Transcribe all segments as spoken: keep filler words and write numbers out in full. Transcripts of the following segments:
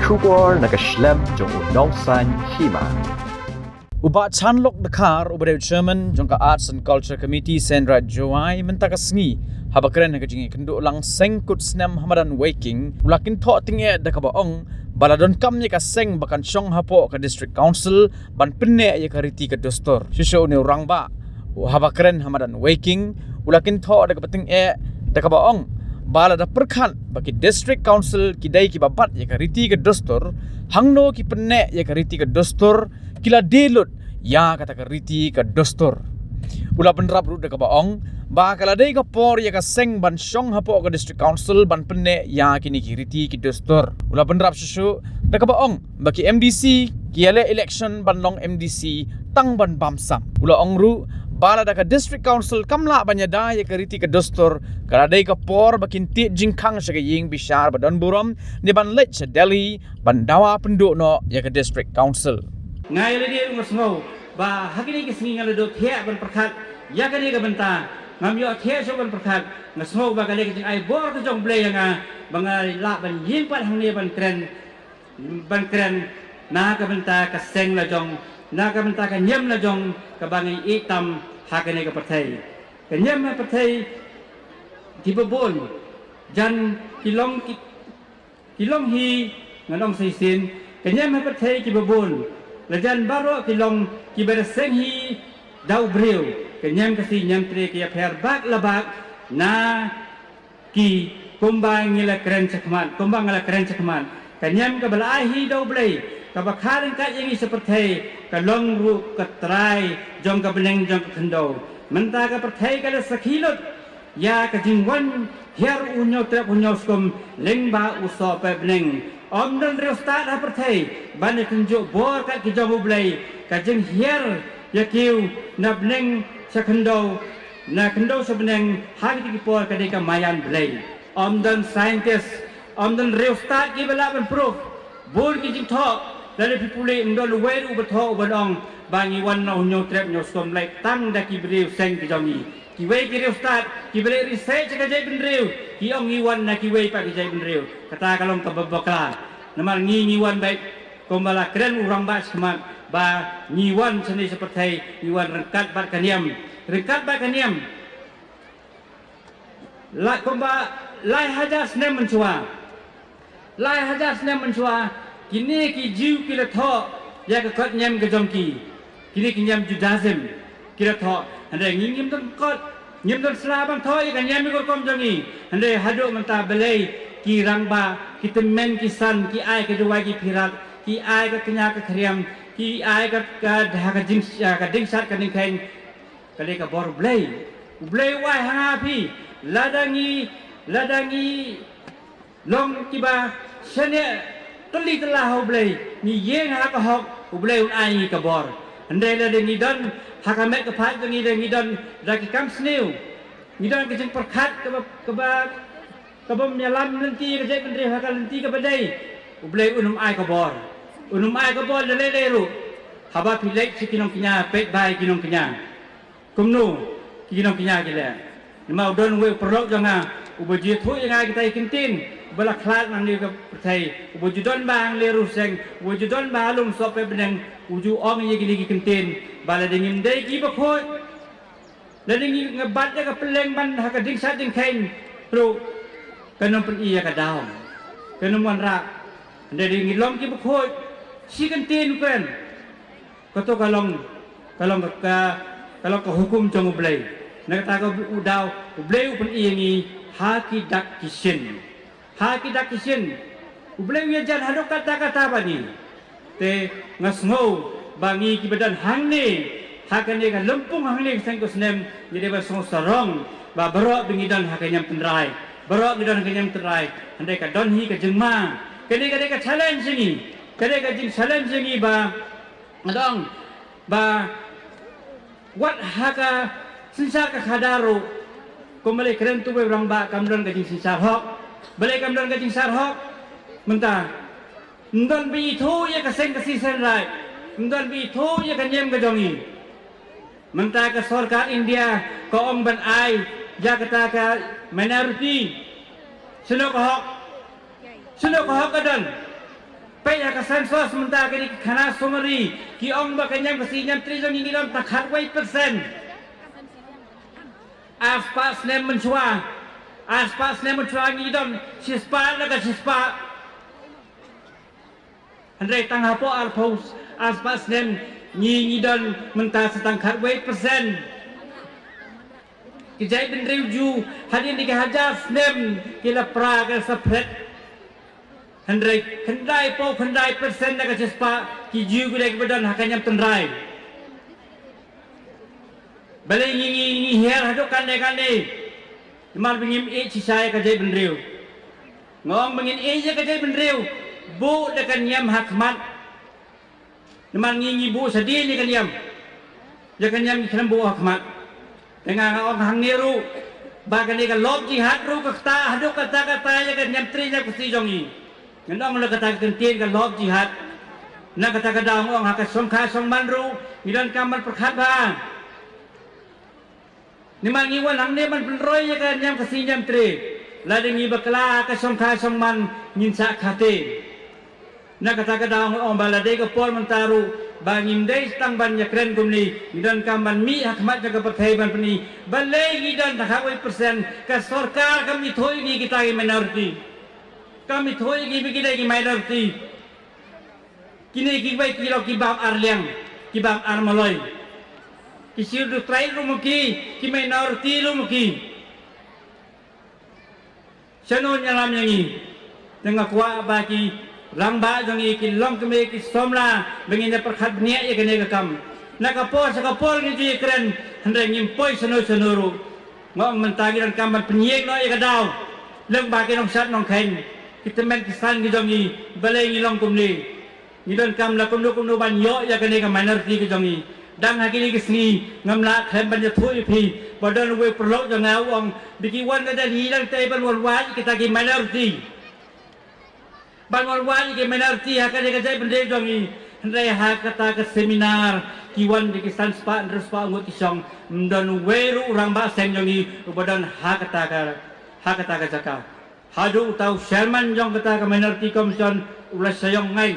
Khubor na ka shlem jong u Nongsaiñ Hima. U Bah Chanlok Dkhar, uba dei u chairman jong ka Arts and Culture Committee Seiñraij Jowai, mynta ka sngi, haba kren ha ka jingïakynduh lang seng kut snem ha madan Weiking, u la kynthoh tyngeh da kaba ong ba la donkam ïa ka seng ba kan shong hapoh ka District Council ban pynneh ïa ka riti ka dustur. Shisha une u rangbah, u haba kren ha madan Weiking, u la kynthoh da kaba tyngeh da kaba ong ba lada pyrkhat ba ki District Council ki dei kiba bat ïa ka riti ka dustur, hangno ki pynneh ïa ka riti ka dustur, ki la die lut ïa kata ka riti ka dustur. U la bynrap ruh da kaba ong ba ka la dei ka por ïa ka seng ban shong hapoh ka District Council ban pynneh ïa kine ki riti ki dustur. U la bynrap shuh shuh da kaba ong ba ki M D C ki ïaleh election ban long M D C tang ban bam sam. U la ong ruh ba lada ka District Council kam lah ban ïada ïa ka riti ka dustur, ka la dei ka por ba kin tied jingkhang sha ka ïing bishar ba don burom ne ban leit sha Delhi ban dawa pynduh noh ïa ka District Council. Nga ïa lade ruh nga sngew ba ha kine ki sngi nga la duh thiah ban pyrkhat ïa kane ka bynta, ngam ïoh thiah shuh ban pyrkhat. Nga sngew ba ka dei ka jingai bor ka jong U Blei ïa nga ba nga lah ban ïeng pat hangne ban kren, ban kren na ka bynta ka seng la jong, na ka bynta ka niam la jong kaba ngi ïeit tam ha kane ka pyrthei. Ka niam ha pyrthei kiba bun jan ki long ki, ki long hi, ngan ong sa shisien, ka niam ha pyrthei kiba bun, la jan baroh ki long kiba da seng hi da u briew. Ka niam Khasi niam Tre ka ïapher bak la bak na ki, kumba ngi la kren shakhmat, kumba ngi la kren shakhmat. Ka niam kaba la ai hi da U Blei, kaba kha ryngkat ïa ngi sha pyrthei, ka long ruh ka trai jong ka bneng jong ka khyndew. Mynta ka pyrthei ka la sakhi lut ïa ka jingwan hiar u Hynñiewtrep Hynñiewskum lyngba u Sohpei Bneng. Ym don riewstad ha pyrthei ban ïatynjuh bor kat ki jong U Blei, ka jinghiar ïa kiew na bneng sha khyndew, na khyndew sha bneng ha kiti ki por ka dei ka maïan Blei. Ym don scientist, ym don riewstad kiba lah ban proof. Bun ki jingthoh, lada phi pule ym don uwei ruh uba thoh uban ong ba ngi wan na u Hynñiewtrep Hynñiewskum leit tang da ki briew seng ki jong ngi. Kiwei ki riewstad kiba leit research sha ka jaitbynriew ki ong ngi wan na kiwei pat ki jaitbynriew. Kata ka long kaba bakla. Namar ngi ngi wan beit kumba la kren u rangbah shakhmat ba ngi wan shane sha pyrthei, ngi wan ryngkat bad ka niam. Ryngkat bad ka niam. La kumba lai hajar snem mynshuwa. Lai hajar snem mynshuwa kine ki Jiw ki la thoh ïa ka kot niam ka jong ki. Kine ki niam Judaism ki la thoh. Hynrei ngi ngim don kot, ngim don sla ban thoh ïa ka niam ïa ka rukom jong ngi. Hynrei haduh mynta balei ki rangbah, ki tymmen ki san ki ai ka duwai ki phirat, ki ai ka kñia ka khriam, ki ai ka, ka, ka, ka jing, ka dingshat ka dingkheiñ. Ka dei ka bor U Blei. U Blei u ai ha nga phi. Lada ngi, lada ngi long kiba shaniah tylli tylla ha U Blei, ngi ïeng ha ka hok, U Blei un ai ngi ka bor. Hynrei lada ngi don ha ka met ka phad jong ngi, da ngi don da ki kam sniew, ngi don ka jingpyrkhat kaba, kaba, kaba ym ïalam lynti ka jaitbynriew ha ka lynti kaba dei, U Blei un ym ai ka bor. Un ym ai ka bor da lei lei ruh. Haba phi leit sha ki nongkñia, peit bha ïa ki nongkñia. Kumno ki nongkñia ki leh? Namar u don uwei u paralok jong nga uba ju ïathuh ïa nga kita ki kyntien, uba la khlad nangne ka pyrthei, uba ju don bha hangne Riew Seng, uba ju don bha ha lum Sohpei Bneng, u ju ong ïa kine ki kyntien ba lada ngim dei kiba khuid, lada ngi, nga bat ïa ka pylleng ban ha ka dingshat dingkheiñ ruh, kan ym pyni ïa ka daw, kan ym wanrah. Hynrei lada ngi long kiba khuid, shi kyntien u kren. Kato ka long, ka long ka, ka long ka hukum jong U Blei. Na kata ka u daw, U Blei u pyni ïa ngi ha ki dak ki shin. Ha ki dak ki shin. U Blei u ïajan haduh katta katta bad ngi. Te nga sngew ba ngi kiba don hangne, ha kane ka lympung hangne ka seng ka snem, ngi dei ban sngew sarong ba baroh ba ngi don ha ka niam tynrai. Baroh ngi don ha ka niam tynrai. Hynrei ka don hi ka jingma. Kane ka dei ka challenge ïa ngi. Ka dei ka jing challenge ïa ngi ba nga dang ba wat ha ka synshar ka khadar ruh, kum balei kren tu ba rangbah kam don ka jingsynshar hok. Balei kam don ka jingsynshar hok? Mynta ym don ba ithuh ïa ka seng ka shisien, right? Ym don ba ithuh ïa ka niam ka jong ngi. Mynta ka sorkar India ka ong ban ai ïa kata ka minority. Shano ka hok? Shano ka hok ka don? Peit ha ka census mynta kine ki khana summary ki ong ba ka niam Khasi niam Tre jong ngi ngi don tang khatwei percent. Arspah snem mynshuwa, arspah snem mynshuwa ngi don shispah la ka shispah. Hynrei tang hapoh arphew arspah snem ngi ngi don mynta sa tang khatwei percent. Ki jaitbynriew ju hadien ki hajar snem ki la pra ki la separate. Hynrei khyndai phew khyndai percent na ka shispah ki ju ki dei kiba don ha ka niam tynrai. Balei ngi ngi ngi hiar haduh kane kane? Namar ba ngim ïeit shisha ïa ka jaitbynriew. Nga ong ba ngin ïeit ïa ka jaitbynriew, buh da ka niam ha khmat. Namar ngi ngi buh shadien ïa ka niam. Ïa ka niam ngi khlem buh ha khmat. Te nga nga ong hangne ruh ba kane ka love jihad ruh ka ktah haduh katta katta ïa ka niam Tre niam Khasi jong ngi. Ngan ong la kata ka kyntien ka love jihad. Na kata ka daw nga ong ha ka shongkha shongman ruh ngi donkam ban pyrkhat bha. Namar ngi wan hangne ban pynroi ïa ka niam Khasi niam Tre. Lada ngi bakla ha ka shongkha shongman ngin shah khate. Na kata ka daw nga ong ba la dei ka por mynta ruh ba ngim dei tang ban ïakren kumne, ngi donkam ban mih ha khmat jong ka pyrthei ban pyni balei ngi don tang khatwei percent, ka sorkar kam ithuh ïa ngi kita ki minority. Kam ithuh ïa ngi ba ngi dei ki minority. Kine kiwei ki long ki bam ar liang, ki bam ar maloi. Ki Scheduled Tribe ruh ma ki, ki minority ruh ma ki. Shano ngi ïalam ïa ngi? Te nga kwah ba ki rangbah jong ngi ki longkmie ki samla ba ngin ïa pyrkhat bniah ïa kane ka kam. Na ka por sha ka por ngi ju ïakren, hynrei ngim poi shano shano ruh. Nga ong mynta ngi donkam ban pynïeng noh ïa ka daw. Lem ba ki nongshad nongkheiñ, ki tymmen ki san ki jong ngi, balei ngi long kumne? Ngi donkam la kumno kumno ban ïoh ïa kane ka minority ka jong ngi. Dang ha kine ki sngi ngam lah khlem ban ïathuh ïa phi ba don uwei u paralok jong nga u ong ba ki wan na Delhi dang tei ban wan wad ïa kita ki minority. Ban wan wad ïa ki minority ha kane ka jaitbynriew jong ngi. Hynrei ha kata ka seminar ki wan da ki san spah hynriew spah ngut ki shong, ym don uwei ruh u rangbah seng jong ngi uba don ha kata ka, ha kata ka jaka. Haduh uta u chairman jong kata ka Minority Commission u la sha ïong ngai.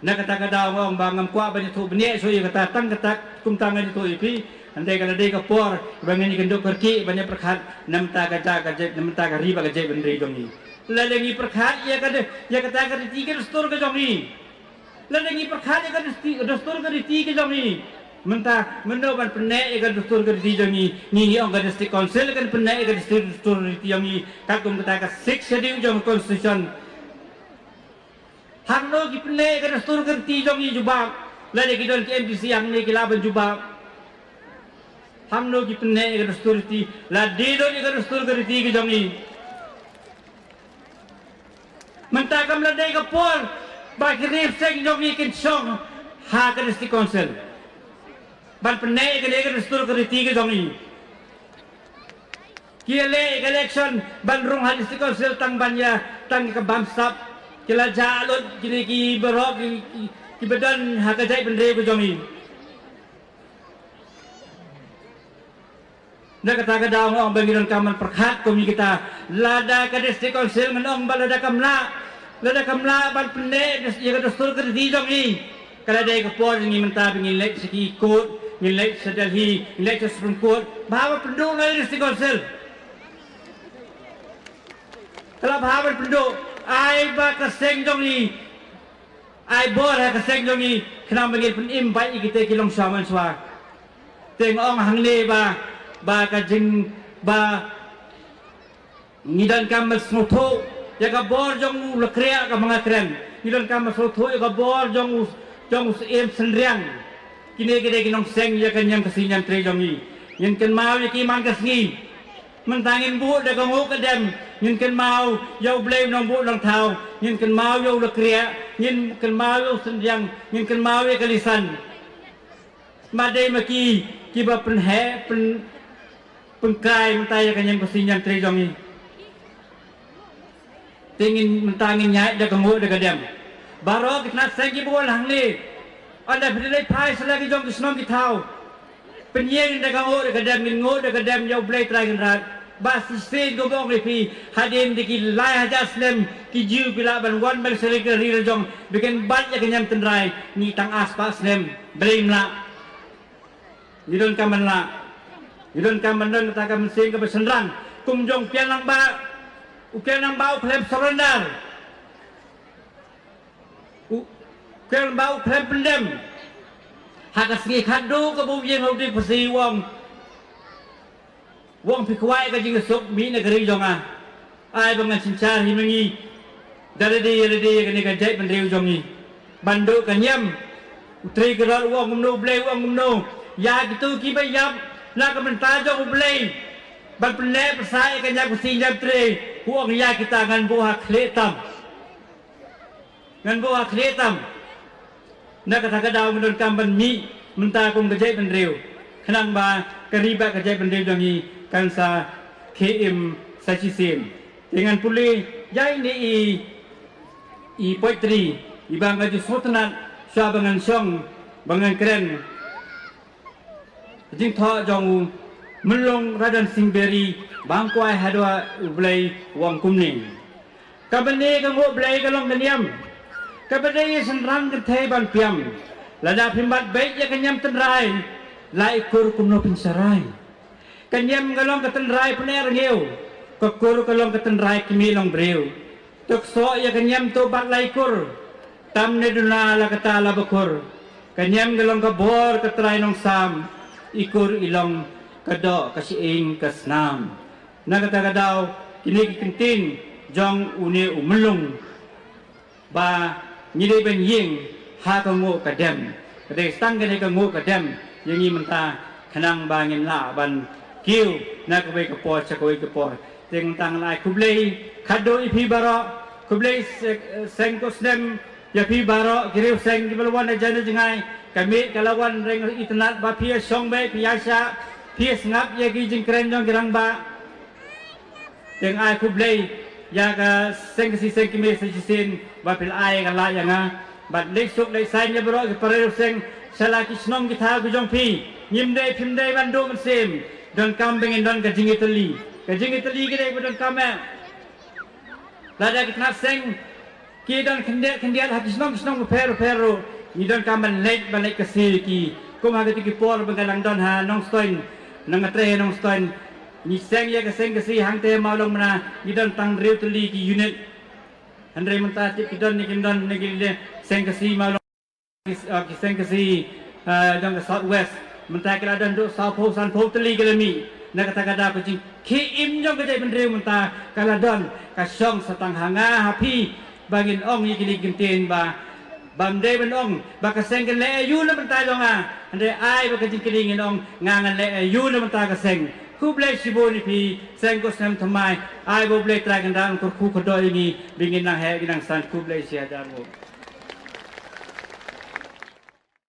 Na kata ka daw nga ong ba ngam kwah ban ïathuh bniah shuh ïa kata, tang kata kumta ngan ïathuh ïa phi. Hynrei ka la dei ka por ba ngin ïakynduh kyrkieh ban ïapyrkhat na mynta ka jaka, na mynta ka ri bad ka jaitbynriew jong ngi. Lada ngi pyrkhat ïa ka de-, ïa kata ka riti ka dustur ka jong ngi. Lada ngi pyrkhat ïa ka dustur ka riti ka jong ngi. Mynta mynno ban pynneh ïa ka dustur ka riti jong ngi? Ngi ngi ong ka District Council kan pynneh ïa ka dustur, dustur ka riti jong ngi katkum kata ka Sixth Schedule jong ka Constitution. Hangno ki pynneh ïa ka dustur ka riti jong ngi, jubab? Lada ki don ki MDC hangne ki lah ban jubab. Hangno ki pynneh ïa ka dustur riti? Lada don ïa ka dustur ka riti ka jong ngi. Mynta kam la dei ka por ba ki riew seng jong ngi kin shong ha ka District Council ban pynneh ïa ka dustur ka riti ka jong ngi. Ki ïaleh ïa ka election ban rung ha District Council tang ban ïa, tang ïa ka bamsap. Ki la jah lut kine ki baroh ki, ki, kiba don ha ka jaitbynriew ka jong ngi. Na kata ka daw nga ong ba ngi donkam ban pyrkhat kum ïa kita. Lada ka District Council ngan ong ba lada kam lah, lada kam lah ban pynneh ïa ka dustur ka riti jong ngi, ka la dei ka por jong ngi mynta ba ngin leit sha ki court, ngin leit sha Delhi, ngin leit sha Supreme Court. Bha ban pynduh noh ïa ka District Council. Ka la bha ban pynduh, ai ba ka seng jong ngi, ai bor ha ka seng jong ngi khnang ba ngin pynim beit ïa kita ki longshuwa manshuwa. Te nga ong hangne ba, ba ka jing, ba ngi donkam ban sngewthuh ïa ka bor jong u lakriah, ka manga kren. Ngi donkam ban sngewthuh ïa ka bor jong u, jong u Syiem Synriang. Kine ki dei ki nongseng ïa ka niam Khasi niam Tre jong ngi. Ngin kynmaw ïa ki man ka sngi. Mynta ngin buh da ka nguh ka dem, ngin kynmaw ïa u Blei u nongbuh nongthaw, ngin kynmaw ïa u lakriah, ngin kynmaw ïa u Synriang, ngin kynmaw ïa ka Lisan. Ma dei ma ki, kiba pynheh, pyn, pynkrai mynta ïa ka niam Khasi niam Tre jong ngi. Te ngin mynta ngin ïaid da ka nguh da ka dem. Baroh ki tnat seng kiba wan hangne, ynda phi leit phai sha la ki jong ki shnong ki thaw, pynïeng da ka nguh da ka dem, ngin nguh da ka dem ïa u Blei Trai Kynrad. Ba shisien kumba ong ïa phi, hadien da ki lai hajar snem ki Jiw ki lah ban wan ban shakri ka ri la jong, ba kin bat ïa ka niam tynrai, ngi tang ar spah snem. Balei ym lah? Ngi donkam ban lah. Ngi donkam ban don kata ka mynsiem kaba shynrang. Kum jong u Kiang Nangbah, u Kiang Nangbah u khlem surrender. U Kiang Nangbah u khlem pyndem. Ha ka sngi khatduh kaba u ïeng ha u dieng phasi u ong, u ong phi kwah ïa ka jingsuk, mih na ka ri jong nga. Ai ba ngan synshar hi ma ngi da lade ïa lade ïa kane ka jaitbynriew jong ngi. Ban duh ka niam. U Trai Kynrad u ong kumno, U Blei u ong kumno? Ïa kito kiba ïap na ka bynta jong U Blei, ban pynneh pynsah ïa ka niam Khasi niam Trai, u ong ïa kita ngan buh ha khlieh tam. Ngan buh ha khlieh tam. Na kata ka daw ngi donkam ban mih mynta kum ka jaitbynriew, khnang ba ka ri bad ka jaitbynriew jong ngi kan sa khie im sa shisien. Te ngan pule ïa ine i, i poetry iba nga ju sngewtynnat shuwa ba ngan shong, ba ngan kren. Jingthoh jong u Myllung Radon Sing Beri, Bangkwai Hadwa U Blei, u ong kumne: Kaba ne ka nguh Blei ka long ka niam, kaba dei ïa shynrang kynthei ban piam. Lada phim bat beit ïa ka niam tynrai, la i kur kumno pynsharai? Ka niam ka long ka tynrai pyneh rngiew, ka kur ka long ka tynrai kmie long briew. To ksoh ïa ka niam to bat la i kur, tam ne duna la kata la ba kur. Ka niam ka long ka bor ka trai nongsam, i kur i long ka doh ka shyieng ka snam. Na kata ka daw kine ki kyntien jong une u Myllung ba ngi dei ban ïeng ha ka nguh ka dem. Ka dei tang kane ka nguh ka dem ïa ngi mynta, khnang ba ngin lah ban kiew na kawei ka por sha kawei ka por. Te mynta ngan ai khublei khadduh ïa phi baroh, khublei se-, seng ko snem ïa phi baroh ki riewseng kiba la wan na jana jngai. Ka miet ka la wan reng itynnad ba phi ïa shong beit, phi ïa shah, phi ïa sngap ïa ki jingkren jong ki rangbah. Te ngan ai khublei ïa ka seng Khasi seng kmie sa shisien ba phi la ai ka lad ïa nga. Bad leit suk leit saiñ ïa baroh ki para riewseng sha la ki shnong ki thaw ki jong phi. Ngim dei, phim dei ban duh mynsiem. Donkam ba ngin don ka jingïatylli. Ka jingïatylli ka dei ba donkam eh. Lada ki tnat seng ki don khyndiat khyndiat ha ki shnong ki shnong bapher bapher ruh, ngi donkam ban leit, ban leit Khasi ïa ki. Kum ha kito ki por ba nga dang don ha Nongstoiñ, na nga trei ha Nongstoiñ, ngi seng ïa ka seng Khasi hangtei ha Mawlong mynta, ngi don tang hynriew tylli ki unit. Hynrei mynta tip ki don ne kim don ne ki seng Khasi Mawlong, ki, ah, ki seng Khasi, ah, jong ka South West. Mynta ki la don duh sawphew sanphew tylli ki la mih. Na kata ka daw ka jingkhie im jong ka jaitbynriew mynta ka la don, ka shong sa tang ha nga ha phi. Ba ngin ong ïa kine ki kyntien ba, bym dei ban ong ba ka seng kan leh aïu na bynta jong nga, hynrei ai ba ka jingkylli ngin ong nga ngan leh aïu na bynta ka seng. Khublei shibun ïa phi seng ko snem thymmai. Ai ba U Blei Trai Kynrad un kyrkhu kyrdoh ïa ngi ba ngin nang heh ngin nang san. Khublei shihajar nguh.